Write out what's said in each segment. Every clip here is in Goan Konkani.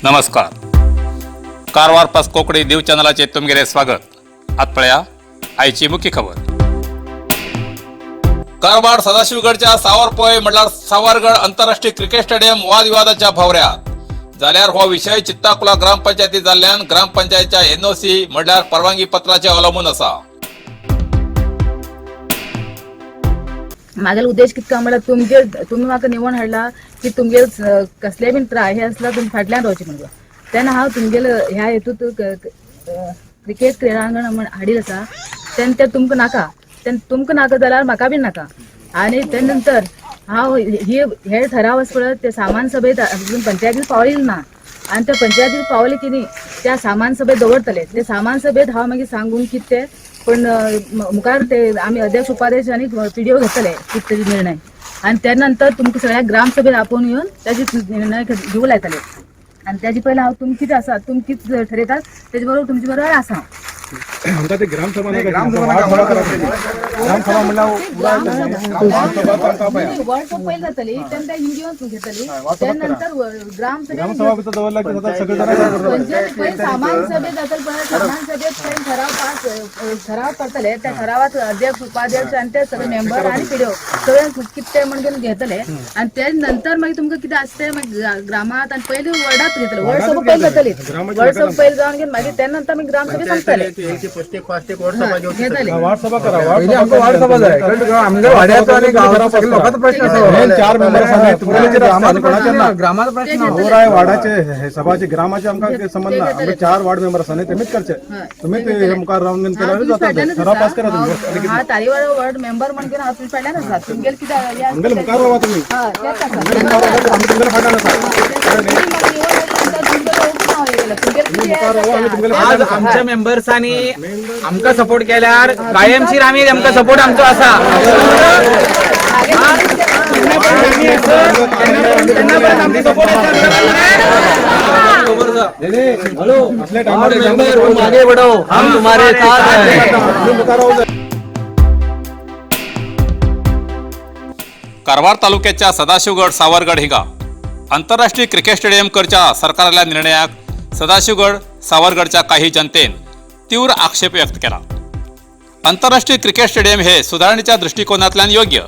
नमस्कार, कारवार पास कोंकणी न्यूज चॅनलाचे तुमगेले स्वागत. आत पळया आयची मुख्य खबर. कारवार सदाशिवगडच्या सावरपोय म्हणल्यार सावरगड आंतरराष्ट्रीय क्रिकेट स्टेडियम वादविवादाच्या भोवऱ्यात जाल्यार हो विशय चित्ताकुला ग्रामपंचायती जाल्ल्यान ग्रामपंचायतीच्या एनओसी म्हणल्यार परवानगी पत्राचे अवलंबून आसा. मागेलो उद्देश कितें काय म्हणल्यार तुमगेर तुमी म्हाका निवड हाडला की तुमगेर कसलेय बीन हे आसल्यार तुमी फाटल्यान रावचें म्हणून. तेन्ना हांव तुमगेले ह्या हेतूंत क्रिकेट क्रिडांगण म्हण हाडील आसा. तेन्ना तें तुमकां नाका, तेन्ना तुमकां नाका जाल्यार म्हाका बीन नाका. आनी ते नंतर हांव ही हे ठराव आसा पळय ते सामान सभेत अजून पंचायतीन पावलें ना. आनी त्या पंचायतीन पावले की न्ही त्या सामान सभेत दवरतले. ते सामान सभेत हांव मागीर सांगून कितें तें पण मुखार ते आमी अध्यक्ष, उपाध्यक्ष आनी पीडीओ घेतले कितें तरी निर्णय. आनी त्या नंतर तुमकां सगळ्या ग्रामसभेत आपोवन येवन ताजे निर्णय घेवंक लायतले. आनी त्याचे पयलीं हांव तुमी कितें आसा, तुमी कितें ठरयतात तेजे बरोबर तुमचे बरोबर आसा हांव. आमकां ते ग्रामसभा नाका, वार्ड सभा करा. ग्रामसभा म्हणल्यार वॉर्ड सभा पयलीं जातली, तेन्ना हिंग येवन घेतली, त्या नंतर ग्रामसभेत. ग्रामसभा भितर दवरला की सगळे जाण पंचायत पयलीं सामान सभेत जातले पळय, सामान सभेत पयलीं ठराव पास ठराव करतले. त्या ठरावात अध्यक्ष, उपाध्यक्ष आनी ते सगळे मेंबर आनी पिडिओ सगळे कितें ते म्हणून घेतले. आनी ते नंतर मागीर तुमकां कितें आसा ते मागीर ग्रामात आनी पयलीं वॉर्डात घेतले. वॉर्ड सभा पयलीं जातली, वॉर्ड सभा पयलीं जावन घेवन मागीर त्या नंतर मागीर ग्रामसभेत सांगतले घेतले. वार्ड सभा करा. वार्ड पयलीं आमकां वार्ड सभा जाय, कारण आमगे वाड्याचो आनी गांवाचो सगळे लोकांचो प्रश्न आसा. मेन चार मेंबर आसा तुमगेलेचेर आसता ग्रामाचो आनी प्रश्न कोणाचेर ना. ना, ग्रामाचो प्रश्न ना. हो वार्डाचे हे सभाचे ग्रामाचे आमकां संबंध ना. आमचे चार वार्ड मेंबर आसा न्ही, तेमीच करचे. तुम्ही ते हे मुखार रावन घेवन केल्यार जाता ते. ठराव पास करा तुम्ही. हा तारीवाडो वॉर्ड मेंबर म्हणून हांव तुमच्या फाटल्यान आसा. तुमगेले कितें हे आसा आमगेले मुखार रावा तुम्ही. हय, तेंच आसा. मुखार रावा, आमी तुमगेले फाटल्यान आसा. मुखार रावा, आमी तुमगेले आज फाटल्यान आसा. आमच्या मेंबर्सांनी आमकां सपोर्ट केल्यार कायमशीर आमी आमकां सपोर्ट आमचो आसा. तेन्ना पर्यंत आमचो सपोर्ट आसा. असल्या टायमार आगे बढ़ो, हम तुम्हारे साथ हैं. तुम्ही मुखार रावू. कारवार तालुक्याच्या सदाशिवगड सावरगड हिंगा आंतरराष्ट्रीय क्रिकेट स्टेडियम करच्या सरकाराल्या निर्णयाक सदाशिवगड सावरगडच्या काही जनतेन तीव्र आक्षेप व्यक्त केला. आंतरराष्ट्रीय क्रिकेट स्टेडियम हे सुधारणेच्या दृष्टिकोनातल्यान योग्य,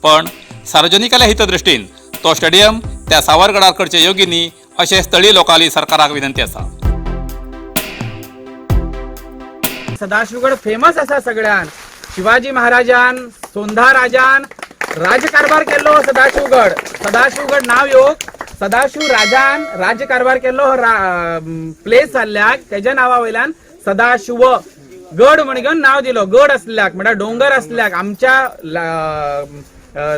पण सार्वजनिकाल्या हितदृष्टीन तो स्टेडियम त्या सावरगडार करचे योग्य न्ही अशें स्थळीय लोकांली सरकाराक विनंती आसा. सदाशिवगड फेमस आसा सगळ्यान. शिवाजी महाराजान, सोंधा राजान राजकारभार केल्लो हो सदाशिवगड. सदाशिवगड नाव येवंक सदाशिव राजान राज्यकारभार केल्लो हो प्लेस जाल्ल्याक तेज्या नांवा वयल्यान सदाशिव गड म्हणून नाव दिलो. गड असल्याक म्हळ्यार डोंगर असल्याक आमच्या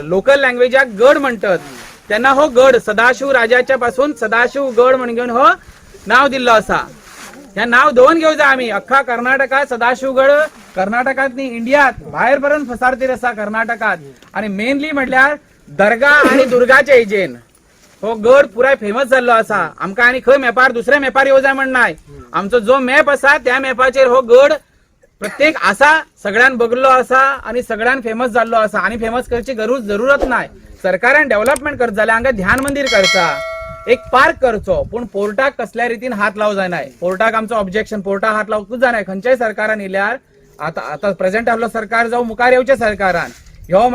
लोकल लँग्वेजाक गड म्हणटत. तेन्ना हो गड सदाशिव राजाच्या पासून सदाशिव गड म्हणून हो नाव दिल्लो आसा. ह्या नाव दोन घेवं जाय आमी अख्खा कर्नाटकात. सदाशिवगड कर्नाटकात न्ही, इंडियात भायर पर्यंत फसारतीर आसा कर्नाटकात. आणि मेनली म्हटल्यार दर्गा आणि दुर्गाचे हेजेन हो गड पुराय फेमस जाल्लो आसा. आमकां आनी खंय मॅपार दुसऱ्या मॅपार येवं जाय म्हण नाय. आमचो जो मॅप आसा त्या मॅपाचेर हो गड प्रत्येक आसा, सगळ्यान बगल्लो आसा आणि सगळ्यान फेमस जाल्लो आसा. आणि फेमस करची गरज जरुरत नाय. सरकारान डेव्हलपमेंट करत जाल्यार हांगा ध्यान मंदिर करता, एक पार्क करचो, पूण पोर्टाक कसल्या रितीन हात लावं जायनाय. पोर्टाक आमचो ऑब्जेक्शन. पोर्टाक हात लावकूच जायनाय खंयच्याय सरकारान येयल्यार. आतां आतां प्रेझेंट आहलो सरकार जावं मुखार येवच्या सरकारान ह्यो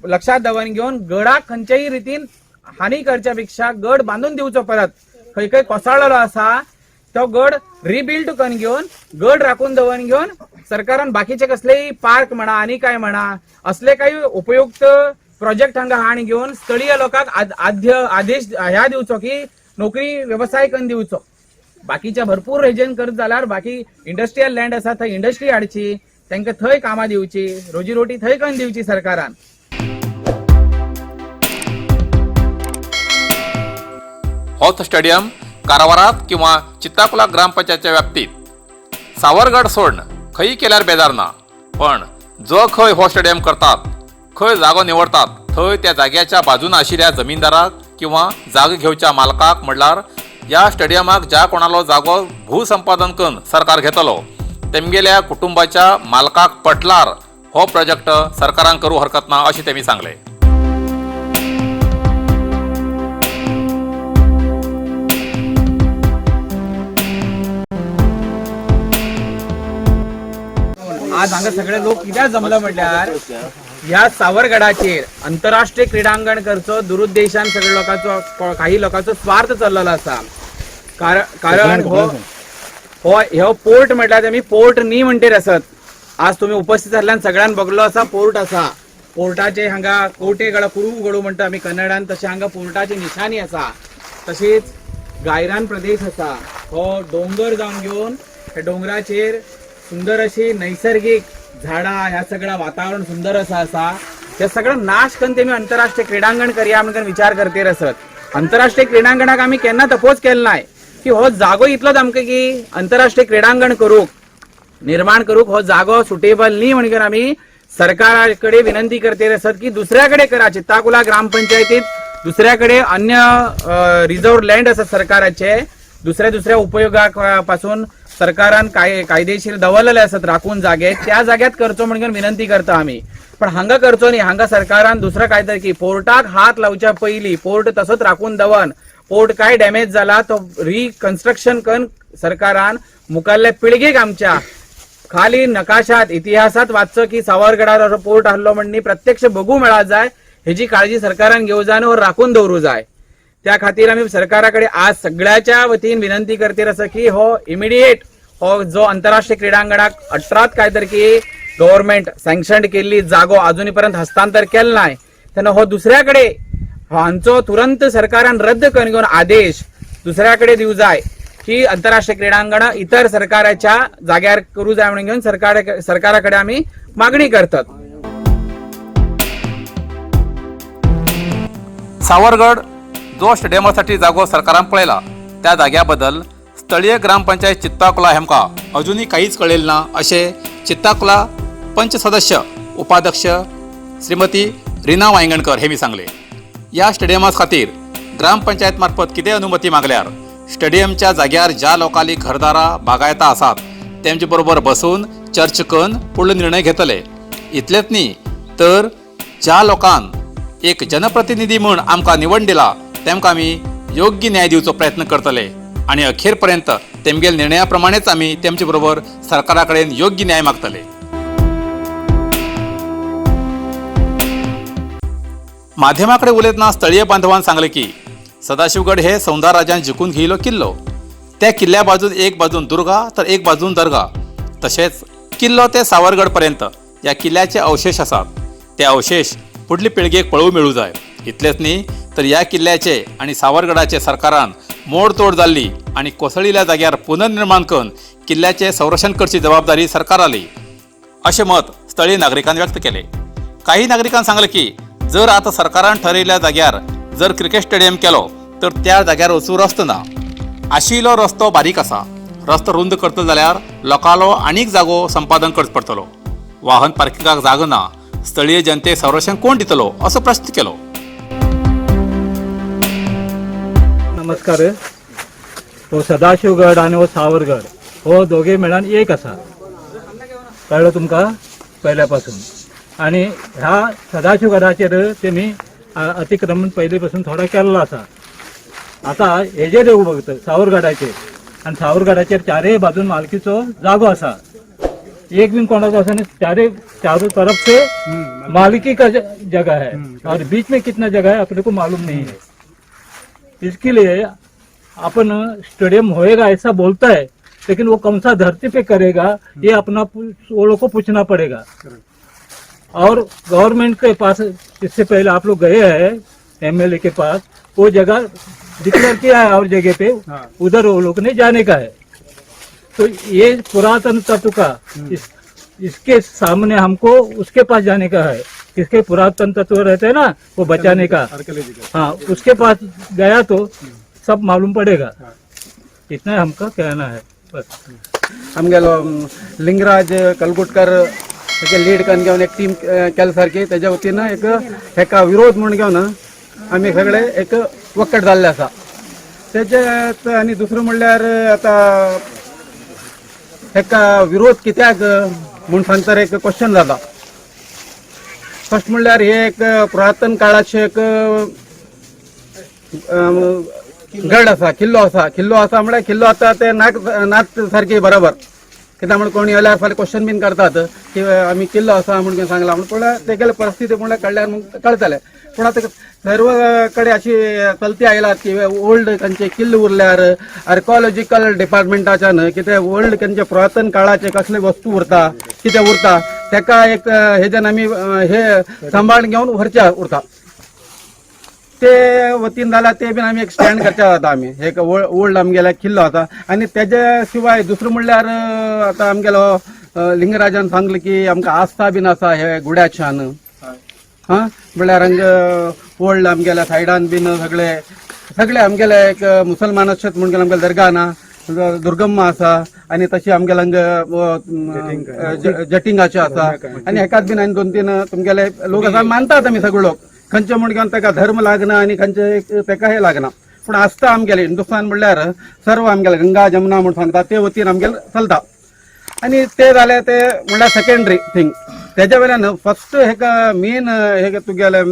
लक्षात दवरून घेवन गडाक खंयच्याय रितीन हानी करच्या पेक्षा गड बांदून दिवचो परत. खंय खंय कोसळलेलो आसा तो गड रिबिल्ड करून घेवन, गड राखून दवरून घेवन सरकारान बाकीचे कसलेय पार्क म्हणा आनी काय म्हणा असले काही उपयुक्त प्रोजेक्ट हांगा हाण घेवन स्थळीय लोकांक आद्य आदेश ह्या दिवचो की नोकरी वेवसाय करून दिवचो. बाकीच्या भरपूर हेजेन करत जाल्यार बाकी इंडस्ट्रियल लँड आसा थंय इंडस्ट्री हाडची, तांकां थंय कामां दिवची, रोजी रोटी थंय करून दिवची सरकारान. होच स्टेडियम कारवारात किंवा चित्ताकुला ग्रामपंचायतच्या व्याप्तीत सावरगड सोडण खंय केल्यार बेजार ना, पण जो खंय हो स्टेडियम करतात, खंय जागो निवडतात थंय त्या जाग्याच्या बाजून आशिल्ल्या जमीनदाराक किंवा जागो घेवच्या मालकाक, म्हणल्यार ह्या स्टेडियमाक ज्या कोणालो जागो भूसंपादन करून सरकार घेतलो तेमगेल्या कुटुंबाच्या मालकाक पटलार हो प्रोजेक्ट सरकारान करूं हरकत ना अशें तेमी सांगलें. आज हांगा सगळे लोक कित्याक जमले म्हटल्यार ह्या सावरगडाचेर आंतरराष्ट्रीय क्रिडांगण करचो दुरुद्देशान सगळे लोकांचो, काही लोकांचो स्वार्थ चल्लेलो आसा. कारण हो हो ह्यो पोर्ट म्हटल्यार तेमी पोर्ट न्ही म्हणटेर आसत. आज तुमी उपस्थित जाल्ल्यान सगळ्यान बगलो आसा, पोर्ट आसा. पोर्टाचे हांगा कोटे गड कुरू गडू म्हणटा आमी कन्नडान, तशें हांगा पोर्टाची निशाणी आसा. तशीच गायरान प्रदेश आसा, हो डोंगर जावन घेवन ह्या डोंगराचेर सुंदर अशी नैसर्गिक झाडां, ह्या सगळं वातावरण सुंदर असं आसा. ते सगळं नाश करून तेमी आंतरराष्ट्रीय क्रिडांगण करया म्हणून विचार करतेर आसत. आंतरराष्ट्रीय क्रिडांगणाक आमी केन्नाच अपोज केलो नाय की हो जागो इतलोच आमकां की आंतरराष्ट्रीय क्रिडांगण करूंक, निर्माण करूंक हो जागो सुटेबल न्ही म्हणून आमी सरकारा कडेन विनंती करतेर आसत की दुसऱ्याकडे करा. चित्ताकुला ग्रामपंचायतीत दुसऱ्याकडे अन्य रिझर्व लँड आसा सरकाराचे, दुसऱ्या दुसऱ्या उपयोगा पासून सरकारान कायदेशीर दवरलेले आसत राखून जागे, त्या जाग्यात करचो म्हणून विनंती करता आमी. पण हांगा करचो न्ही. हांगा सरकारान दुसरं काय तर की पोर्टाक हात लावच्या पयली पोर्ट तसोच राखून दवर, पोर्ट काय डॅमेज जाला तो रिकन्स्ट्रक्शन करून सरकारान मुखाल्ल्या पिळगेक आमच्या खाली नकाशात इतिहासात वाचचो की सावरगडार असो पोर्ट आहलो म्हण प्रत्यक्ष बघू मेळा जाय, हेजी काळजी सरकारान घेवं जाय आनी राखून दवरूं जाय. त्या खातीर आमी सरकारा कडेन आज सगळ्याच्या वतीन विनंती करतीर आसा की हो इमिडिएट हो जो आंतरराष्ट्रीय क्रिडांगणाक 18 काय तर की गव्हर्मेंट सँक्शन केल्ली जागो अजूनही पर्यंत हस्तांतर केलं नाही, तेन्ना हो दुसऱ्या कडेन हांचो तुरंत सरकारान रद्द करून घेवन आदेश दुसऱ्या कडेन दिवं जाय की आंतरराष्ट्रीय क्रिडांगण इतर सरकाराच्या जाग्यार करू जाय म्हणून घेवन सरकारा कडेन आमी मागणी करतात. सावरगड जो स्टेडियमासाठी जागो सरकारान पळयला त्या जाग्याबद्दल स्थळीय ग्रामपंचायत चित्ताकुला हेमका अजूनही काहीच कळेल ना असे चित्ताकुला पंच सदस्य उपाध्यक्ष श्रीमती रीना वायंगणकर हे मी सांगले. या स्टेडियमा खातीर ग्रामपंचायत मार्फत कितें अनुमती मागल्यार स्टेडियमच्या जाग्यार ज्या लोकांली घरदारां बागायता आसात तेमचे बरोबर बसून चर्च करून फुडलो निर्णय घेतले. इतलेंच न्ही तर ज्या लोकांक एक जनप्रतिनिधी म्हूण आमकां निवड दिला तेमकां आमी योग्य न्याय दिवचो प्रयत्न करतले आनी अखेर पर्यंत तेमगेल निर्णया प्रमाणेच आमी तेमचे बरोबर सरकारा कडेन योग्य न्याय मागतले. माध्यमा कडेन उलयतना स्थळीय बांधवान सांगलें की सदाशिवगड हे सौंदा राजान जिखून घेयलो किल्लो. त्या किल्ल्या बाजून एक बाजून दुर्गा तर एक बाजून दर्गा, तशेंच किल्लो ते सावरगड पर्यंत ह्या किल्ल्याचे अवशेश आसात. ते अवशेश फुडले पिळगेक पळोवंक मेळूं जाय. इतलेंच न्ही तर ह्या किल्ल्याचे आनी सावरगडाचे सरकारान मोडतोड जाल्ली आनी कोसळिल्ल्या जाग्यार पुनर्निर्माण करून किल्ल्याचें संरक्षण करची जबाबदारी सरकाराली अशें मत स्थळीय नागरिकांनी व्यक्त केलें. काही नागरिकांनी सांगलें की जर आतां सरकारान ठरयिल्ल्या जाग्यार जर क्रिकेट स्टेडियम केलो तर त्या जाग्यार वचूं रस्तो ना. आशिल्लो रस्तो बारीक आसा. रस्तो रुंद करतलो जाल्यार लोकांलो आनीक जागो संपादन करचो पडटलो. वाहन पार्किंगाक जागो ना. स्थळीय जनतेक संरक्षण कोण दितलो असो प्रश्न केलो. नमस्कार. हो सदाशिवगड आनी हो सावरगड हो दोगे मेळान एक आसा, कळ्ळो तुमकां पयल्या पासून. आनी ह्या सदाशिवगडाचेर तेमी अतिक्रमण पयलीं पासून थोडो केल्लो आसा. आतां हेजेर बघता सावरगडाचेर, आनी सावरगडाचेर चारय बाजून मालकीचो जागो आसा, एक भी कोणाचो आसा न्ही, चारे चारों तरफ से मालिकी का जगह है और बीच में कितना जगह है अपने को मालूम नहीं है. इसके लिए अपन स्टेडियम होएगा ऐसा बोलता है, लेकिन वो कौन सा धरती पे करेगा ये अपना वो लोग को पूछना पड़ेगा. और गवर्नमेंट के पास इससे पहले आप लोग गए हैं एमएलए के पास, वो जगह डिक्लेयर किया है और जगह पे उधर वो लोग ने जाने का है. तो ये पुरातन तत्व का इसके सामने हमको उसके पास जाने का है. किसके पुरातन तत्व रहते हैं ना वो बचाने का, हाँ उसके पास गया तो सब मालूम पड़ेगा. इतना हमका कहना है बस. आमगेलो लिंगराज कलगुटकर तेजे लीड करून घेवन एक टीम केल्या सारकी तेज्या वतीन एक हेका विरोध म्हूण घेवन आमी सगळे एक वक्कट जाल्ले आसा तेजे. आनी दुसरें म्हणल्यार आतां हेका विरोध कित्याक म्हूण सांगता एक क्वेश्चन जाता. फर्स्ट म्हणल्यार हे एक पुरातन काळाचे एक गड आसा, किल्लो आसा. किल्लो आसा म्हळ्यार किल्लो आतां ते नाक नात सारकी बरोबर. कित्याक म्हण कोण येयल्यार फाल्यां क्वेश्चन बीन करतात की आमी किल्लो आसा म्हणून सांगला म्हण, पूण तेगेले परिस्थिती म्हणल्यार कळ्ळ्यार कळटलें. पूण आतां सर्व कडेन अशी चलती आयलात की ओल्ड खंयचे किल्ले उरल्यार आर्कोलॉजिकल डिपार्टमेंटाच्यान कितें ओल्ड खंयचे पुरातन काळाचे कसले वस्तू उरता कितें उरता तेका एक हेज्यान आमी हे सांबाळून घेवन व्हरचे उरता. ते वतीन जाल्यार ते बीन आमी एक स्टँड करचे जाता. आमी एक ओल्ड आमगेले किल्लो आसा. आनी तेजे शिवाय दुसरो म्हणल्यार आतां आमगेलो लिंगराजान सांगलें की आमकां आस्था बीन आसा हे गुड्याच्यान. हां, म्हणल्यार हांगा ओल्ड आमगेल्या सायडान बीन सगळे सगळे आमगेले एक मुसलमान अशेंच म्हणून आमगेले दर्गा ना दुर्गम्मा आसा आनी तशी आमगेले हांगा जटिंगाचे आसा. आनी हेकाच बीन आनी दोन तीन तुमगेले लोक आसा मानतात आमी सगळे लोक खंयचे म्हण घेवन ताका धर्म लागना आनी खंयचे ताका हे लागना, पूण आस्था आमगेले हिंदुस्थान म्हणल्यार सर्व आमगेले गंगा जमुना म्हूण सांगता ते वतीन आमगेले चलता. आनी ते जाले ते म्हणल्यार सेकेंडरी थिंग. तेज्या वयल्यान फस्ट हेका मेन हे तुगेले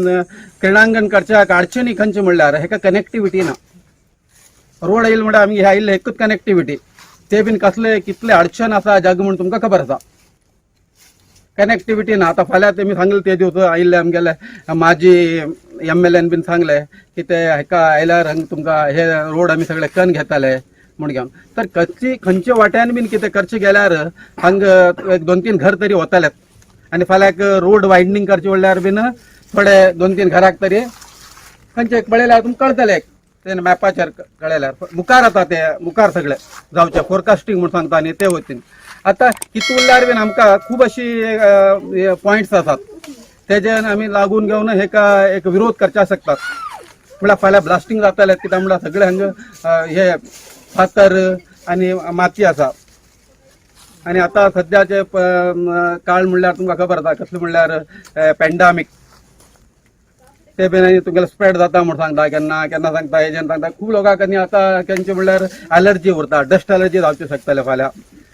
क्रिडांगण करच्याक अडचणी खंयचे म्हणल्यार हेका कनेक्टिविटी ना. रोड येयल म्हणल्यार आमी आयिल्ले एकूच कनेक्टिविटी, ते बीन कसले कितले अडचण आसा जग म्हूण तुमकां खबर आसा. कनेक्टिविटी ना. आतां फाल्यां तेमी सांगले ते दिवस आयिल्ले आमगेले माजी एम एल एन बीन सांगले की ते हेका आयल्यार हांगा तुमकां हे रोड आमी सगळे कन घेताले म्हूण घेवन. तर खंयची खंयच्या वाट्यान बीन कितें करचें गेल्यार हांगा एक दोन तीन घर तरी वतालेत. आनी फाल्यां एक रोड वायडनींग करचें म्हणल्यार बीन थोडे दोन तीन घराक तरी खंयचे एक पळयल्यार तुमकां कळटलें एक ते मॅपाचेर कळयल्यार मुखार आतां ते मुखार सगळे जावचे फोरकास्टींग म्हूण सांगता आनी ते वतीन आतां कितू उरल्यार बीन आमकां खूब अशी पॉयंट्स आसात तेजेन आमी लागून घेवन हेका एक विरोध करपाक शकतात. म्हणल्यार फाल्यां ब्लास्टींग जातालें कित्याक म्हणल्यार सगळे हांगा हे फातर आनी माती आसा. आनी आतां सद्याचे काळ म्हणल्यार तुमकां खबर आसा कसलें म्हणल्यार पॅन्डामीक ते बीन आनी तुमगेले स्प्रेड जाता म्हूण सांगता केन्ना केन्ना सांगता हेजेन सांगता खूब लोकांक. आनी आतां तेंचे म्हणल्यार एलर्जी उरता, डस्ट एलर्जी जावचे शकतले फाल्यां.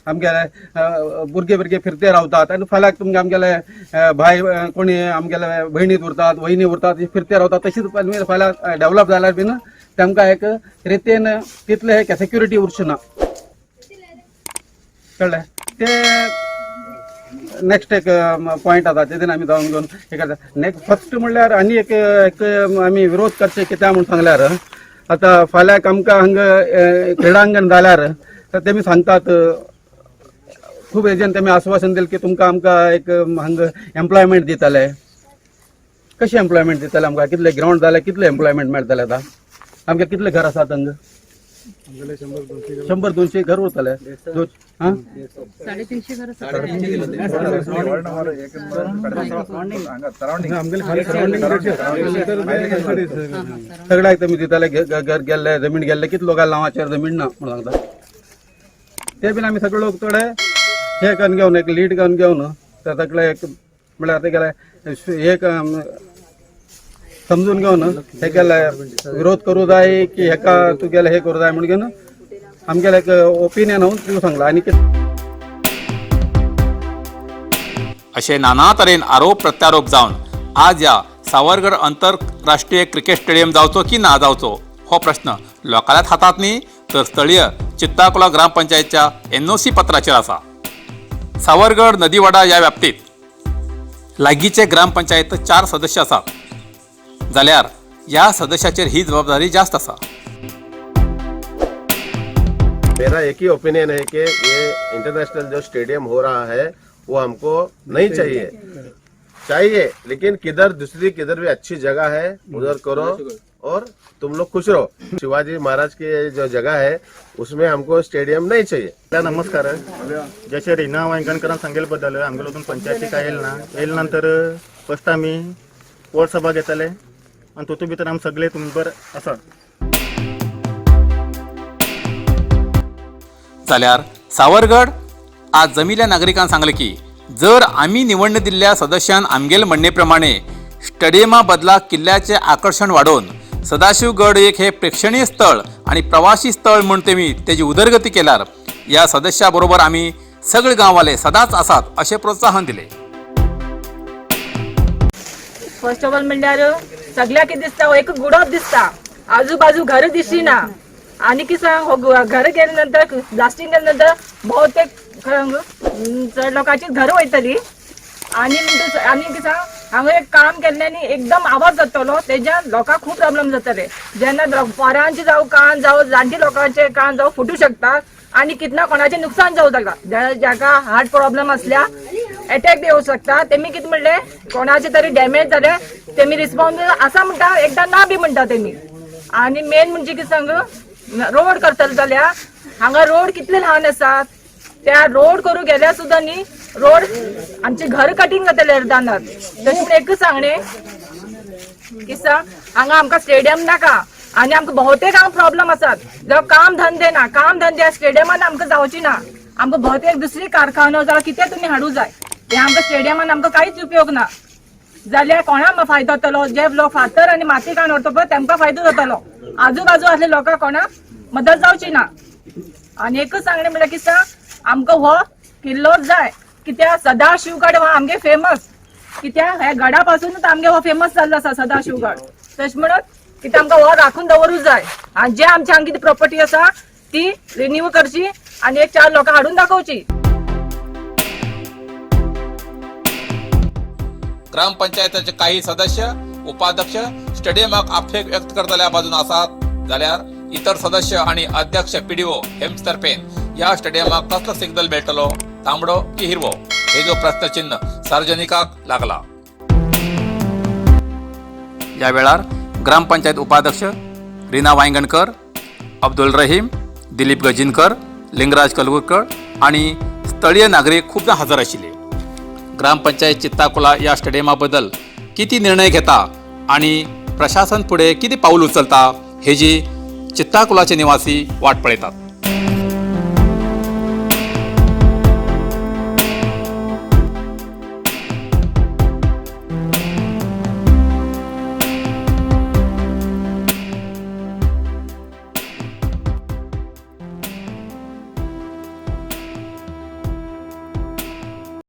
आमगेले भुरगे भुरगे फिरते रावतात आनी फाल्यां तुमगे आमगेले भाय कोणी आमगेले भयणीत उरतात, वयनी उरतात, फिरते रावतात. तशीच फाल्यां डेवलप जाल्यार बीन तांकां एक रितीन तितले एक सेक्युरिटी उरची ना, कळ्ळें? ते नेक्स्ट एक पॉयंट आसा तेजेन आमी जावन घेवन हे करता. नेक्स्ट फर्स्ट म्हणल्यार आनी एक एक आमी विरोध करचे कित्याक म्हूण सांगल्यार आतां फाल्यां आमकां हांगा क्रिडांगण जाल्यार तर तेमी सांगतात खूब हेजेन तेमी आश्वासन दिलें की तुमकां आमकां एक हांगा एम्प्लॉयमेंट दितले. कशें एम्प्लॉयमेंट दितले आमकां? कितले ग्रावंड जाल्यार कितले एम्प्लॉयमेंट मेळटले? आतां आमगे कितले घर आसात हांगा? 100-200 घर उरतले. हां. 350 घर. आमगेले खाली सरावंडिंग. सगळ्याक तुमी दिताले घर गेल्ले, जमीन गेल्ले, कितले लोकांक नांवाचेर जमीन ना म्हणून सांगता. ते बीन आमी सगळे लोक थोडे हे करून घेवन एक लीड करून घेवन ते सगळे एक म्हणल्यार ते गेले एक समजून घेवन हे केले विरोध करूं जाय की हेका तुगेले हे करूं जाय म्हणून घेवन आमगेले एक ओपिनियन हांव दिवं सांगला आनी असे नाना तरेन आरोप प्रत्यारोप जावन आज ह्या सावरगड आंतरराष्ट्रीय क्रिकेट स्टेडियम जावचो की ना जावचो हो प्रश्न लोकांल्याच हातात न्ही तर स्थळीय चित्ताकोला ग्रामपंचायतच्या एनओसी पत्राचेर आसा. सावरगड नदीवाडा ह्या व्याप्तीत लागींचे ग्रामपंचायत चार सदस्य आसात जाल्यार ह्या सदस्याचेर ही जबाबदारी जास्त आसा. मेरा एक ही ओपिनियन है कि ये इंटरनेशनल जो स्टेडियम हो रहा है वो हमको नहीं चाहिए. चाहिए लेकिन किधर दूसरी किधर भी अच्छी जगह है उधर करो और तुम लोग खुश रहो. शिवाजी महाराज की जो जगह है उसमें हमको स्टेडियम नहीं चाहिए. नमस्कार. जशें रिना वायंगणकरान सांगेल बद्दल आमगेलो अजून पंचायतीक येयल ना. येयल नंतर फर्स्ट आमी वॉर्ड सभा घेतले आनी तितूंत भितर आमी सगळे तुमबर आसा. जाल्यार सावरगड आज जमिल्ल्या नागरिकांक सांगलें की जर आमी निवडणूक दिल्ल्या सदस्यान आमगेले म्हणणे प्रमाणे स्टेडियमा बदला किल्ल्याचें आकर्शण वाडोवन सदाशिवगड एक हे प्रेक्षणीय स्थळ आनी प्रवासी स्थळ म्हूण तेमी तेजी उदरगती केल्यार ह्या सदस्या बरोबर आमी सगळे गांववाले सदांच आसात अशें प्रोत्साहन दिलें. फर्स्ट ऑफ ऑल म्हणल्यार सगळ्याक कितें दिसता, हो एक गुडोच दिसता, आजूबाजू घर दिसिना. आनी कितें सांग, हो घर गेले नंतर, ब्लास्टिंग केले नंतर बहुतेक खरें चड लोकांची घरां वयतली. आनी म्हणटा आनी कितें सांग, हांगा एक काम केल्ल्यानी एकदम आवाज जातलो, तेज्यान लोकांक खूब प्रॉब्लम जातले. जेन्ना पोरांचे जावं कान जावं जाणटे लोकांचे कान जावं फुटू शकता आनी कितना कोणाचें नुकसान जावं शकता. जाका हार्ट प्रॉब्लम आसल्या एटॅक बी येवं शकता. तेमी कितें म्हणलें, कोणाचे तरी डॅमेज जाले तेमी रिस्पॉन्स आसा म्हणटा, एकदां ना बी म्हणटा तेमी. आनी मेन म्हणजे कितें सांग, रोड करतले जाल्यार हांगा रोड कितले ल्हान आसात, त्या रोड करूं गेल्यार सुद्दां न्ही रोड आमचे घर कटींग जातले अर्दानात. तशें म्हण एकूच सांगणें की सांग, हांगा आमकां स्टेडियम नाका आनी आमकां भोवतेक हांगा प्रॉब्लम आसात. जावं काम धंदे ना, काम धंदे स्टेडियमान आमकां जावची ना. आमकां भोवतेक दुसरी कारखानो जावं कितें तुमी हाडूं जाय, हे आमकां स्टेडियमान आमकां कांयच उपयोग ना. जाल्यार कोणाक फायदो जातलो, जे लोक फातर आनी माती काडून व्हरता पळय तेमकां फायदो जातलो, आजू बाजू आसले लोकांक कोणाक मदत जावची ना. आनी एकूच सांगणें म्हणल्यार कितें सांग, आमकां हो किल्लो जाय, कित्याक सदाशिवगड हो आमगे फेमस, कित्याक ह्या गडा पासूनच आमगे हो फेमस जाल्लो आसा सदाशिवगड. तशें म्हणत कित्याक आमकां हो राखून दवरूं जाय आनी जे आमची हांगा कितें प्रॉपर्टी आसा ती रिन्यू करची आनी एक चार लोकांक हाडून दाखोवची. ग्रामपंचायतीचे काही सदस्य, उपाध्यक्ष स्टेडियमाक आक्षेप व्यक्त करतल्या बाजून आसात, जाल्यार इतर सदस्य आणि अध्यक्ष पीडीओ हेमचे तर्फेन ह्या स्टेडियमाक कसलो सिग्नल मेळटलो, तांबडो की हिरवो, हे जो प्रश्नचिन्ह सार्वजनिकाक लागला. या वेळार ग्रामपंचायत उपाध्यक्ष रीना वायंगणकर, अब्दुल रहीम, दिलीप गजिनकर, लिंगराज कलगुरकर आणि स्थळीय नागरीक खूपदा हजर आशिल्ले. ग्रामपंचायत चित्ताकुला या स्टेडियमाबद्दल किती निर्णय घेता आणि प्रशासन पुढे किती पाऊल उचलता हेजी चित्ताकुलाचे निवासी वाट पळयतात.